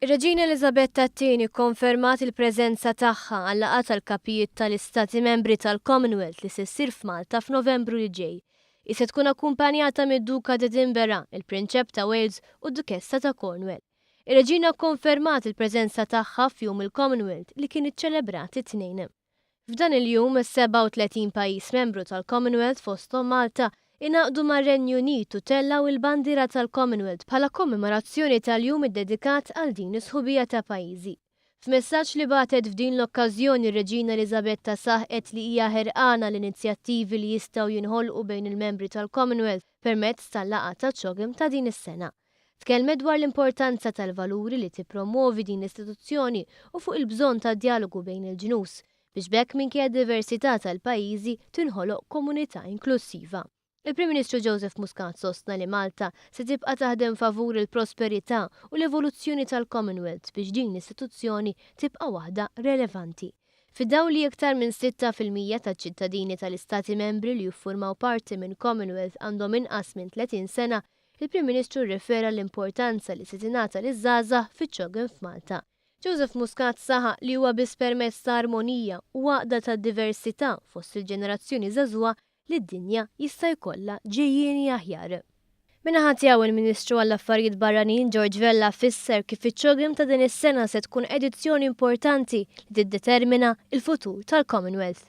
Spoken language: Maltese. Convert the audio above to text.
Ir-Reġina Eliżabetta ii kkonfermat il-preżenza tagħha għal-laqgħa tal-kapijiet tal-Istati Membri tal-Commonwealth li se ssir f'Malta f'Novembru li ġej. Hi se tkun akkumpanjata mid-Duka d'Edinburgh, il-Prinċep ta' Wales u d-Dukessa ta' Cornwall. Ir-Reġina kkonfermat il-preżenza tagħha f'Jum il-Commonwealth li kien iċċelebrat it-Tnejn. F'dan il-jum, 37 pajjiż membru tal-Commonwealth fosthom Malta ingħaqdu mar-Renju Unit u tellgħu il-bandiera tal-Commonwealth bħala kommemorazzjoni tal-jum iddedikat għal din is-sħubija ta' pajjiżi. F'messaġġ li bagħtet f'din l-okkażjoni r-Reġina Eliżabetta saħqet li hija ħerqana l-inizjattivi li jistgħu jinħolqu bejn il-membri tal-Commonwealth permezz tal-laqgħa ta' CHOGM ta' din is-sena. Tkellmet dwar l-importanza tal-valuri li tippromwovi din l-istituzzjoni u fuq il-bżonn ta' djalogu bejn il-ġnus biex b'hekk minkejja d-diversità tal-pajjiżi tinħoloq komunità inklussiva. Il-Prim Ministru Joseph Muscat sostna li Malta se tibqa' taħdem favur il-prosperità u l-evoluzzjoni tal-Commonwealth biex din l-istituzzjoni tibqa' waħda relevanti. Fid-dawl li iktar minn 6% taċ-ċittadini tal-Istati Membri li jiffurmaw parti minn Commonwealth għandhom inqas minn 30 sena, il-Prim Ministru rrefera l-importanza li se tingħata liż-żgħażagħ fiċ-CHOGM f'Malta. Joseph Muscat saħaq li huwa biss permezz ta' armonija u għaqda ta' diversità fost il-ġenerazzjoni żagħżugħa li d-dinja jista' jkollha ġejjieni aħjar. Min-naħa tiegħu il-Ministru għall-Affarijiet Barranin George Vella fisser kif iċ-CHOGM ta' din is-sena se tkun edizzjoni importanti li tiddetermina il-futur tal-Commonwealth.